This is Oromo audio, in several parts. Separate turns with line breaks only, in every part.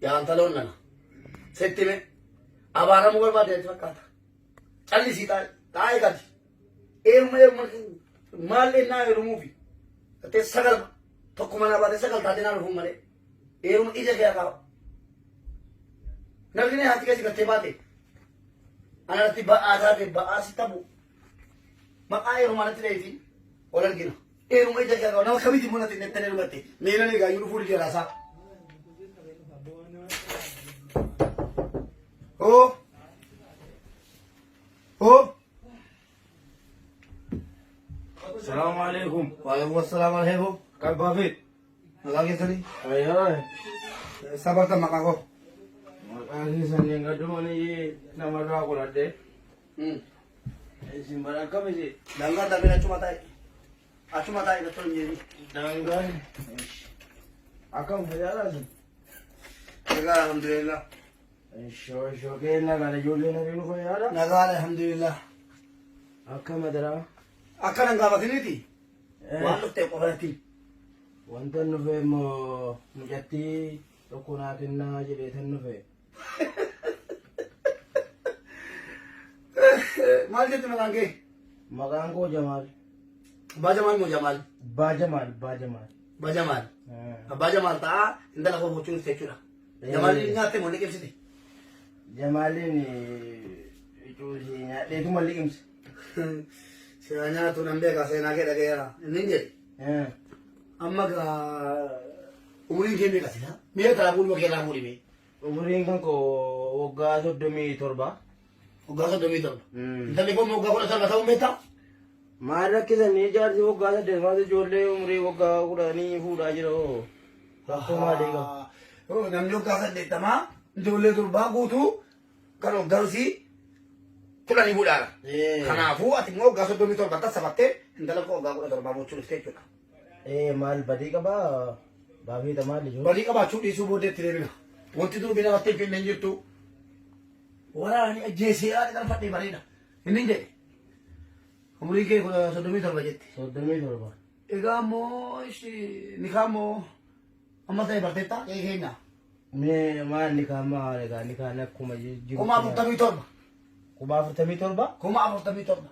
Yaa intaloon nana. Sitti hime. Abaaramuu barbaadde natti fakkaata. Callisii taa'i. Taa'i gadi. Eeruma eeruma maal ennaa heerumuufi. Gartee sagal tokko manaa baatee sagal taatee naa dhufuun malee. Eeruma ija kee haa Namni haati keessa gartee baate. Anatti ba'aa taate ba'aa si tabu. Maqaa eerumaa natti dhahiiti wal argina. Eeruma ija kee haa nama kamitti immoo natti hin heerumatte. Miila ni gaayyuu dhufuu didee raasaa. Oo. Oo.
Salaamu alaikum.
Waalaikum assalam alaikum.
Kan baafit.
Maqaa keessanii?
Ayyaa.
Sabarta maqaa koo.
Maqaa keessan gadumanii namarraa qoradhe. Isin bara akkam isin?
Daangaa darbeen achuma taa'e. Achuma taa'e doktor hin jedhin.
Daangaan. Akkam fayyaadhaa isin?
Nagaa alhamdulillah.
Ishoo ishoo keenya kana ijoollee nabii nu fayyaadha.
Nagaa alhamdulillah.
Akka madaraa.
Akkana hin gaafatiniiti. Waan dhufteef qofa natti himi.
Wanta nufe immoo mucattii tokko naa kennaa jedhee tan nufe.
Maal jette maqaan kee?
Maqaan koo Jamaal.
Abbaa Jamaal moo Jamaal?
Abbaa Jamaal, Abbaa Jamaal.
Abbaa Jamaal. Abbaa Jamaal ta'a intala koo gochuun dhufte jechuudha. Jamaal nyaatte moo liqimsite?
Jamaaliin cuusii nyaadheetuma liqimse.
Seenaa nyaatu nan beeka seenaa kee dhagayeera. Inni hin jedhe. Amma gaa umuriin kee meeqa sila? Mi'a taraa fuudhuma kee irraa fuudhi mee.
Umuriin kan koo waggaa 37.
Waggaa 37. Intalli koo waggaa 17 ta'uun beektaa?
Maal rakkisan jaarsi waggaa 8 ijoollee umurii waggaa 10 fuudhaa jira hoo. Rakkoo maalii qaba?
Namni waggaa 80 ijoollee durbaa guutuu kan hoggansii 10 fuudhaara. Kanaafuu ati immoo waggaa 37 tassabattee intala koo waggaa 17 gochuu dhufte jechuudha.
Maal badii qabaa? Baafiita maal ijoollee?
Badii qabaachuu dhiisuu booddee itti deebina. Wanti durbi namatti hin finne hin jirtu. Waraani ajjeesee haadha galfadhee bareeda. Inni hin jedhe. Umurii kee 37 jette.
37.
Egaa immoo nikaa immoo amma ta'e barteetta qe'ee keenya.
Mee maal nikaan maal egaa nikaan akkuma jiru.
47,000.
47,000?
47,000.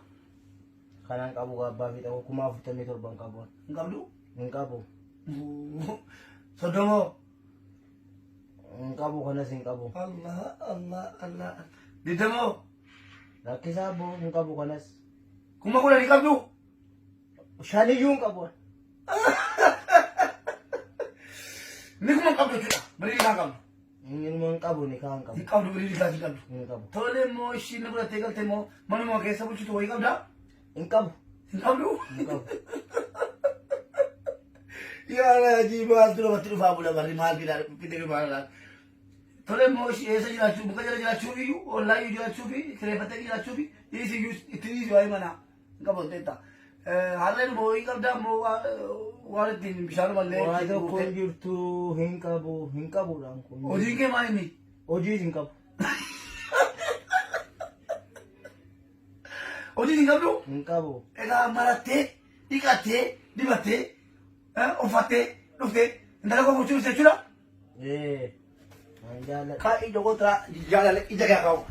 Kanaan qabu abbaa fi ta'u 47,000 hin qabu.
Hin qabdu?
Hin qabu.
Soddomoo.
Hin qabu kanas hin qabu.
Allah Allah Allah. Digdamoo.
Rakkisaa abboo hin qabu kanas.
10,000 hin qabdu?
Shaniyyuu hin qabu.
Ni kuma hin qabdu jechuudha. Birii isaa qabdu.
Inni hin qabu ni kaan qabu.
Hin qabdu birii isaa hin qabdu.
Hin qabu.
Tole immoo ishiin godhattee galte immoo manuma keessa bulchitu wayii qabdaa?
Hin qabu.
Hin qabdu?
Hin qabu.
Yaa raajii maaltu namatti dhufaa bula barri maal fidaa fidee dhufaa laata? Tole immoo ishii eessa jiraachuu muka jala jiraachuu iyyuu ollaa iyyuu jiraachuu fi kireeffattee jiraachuu fi dhiisi iyyuu itti dhiisi waa'ee manaa hin qabu ta'etta. Harreen immoo wayii qabdaa immoo waan ittiin bishaanuma illee
Waa
ittiin
tokko
guurtee.
hin jirtu hin qabu hin qabuudhaan kun.
Hojiin kee maal inni?
Hojiis hin qabu.
Hojiin hin qabdu?
Hin qabu.
Egaa marattee, dhiqattee, dibattee, uffattee, dhuftee intala koo gochuu dhufte jechuudha.
Ee. Waan jaalladha.
Kaa ija koo jaalala ija kee haa kaa'u.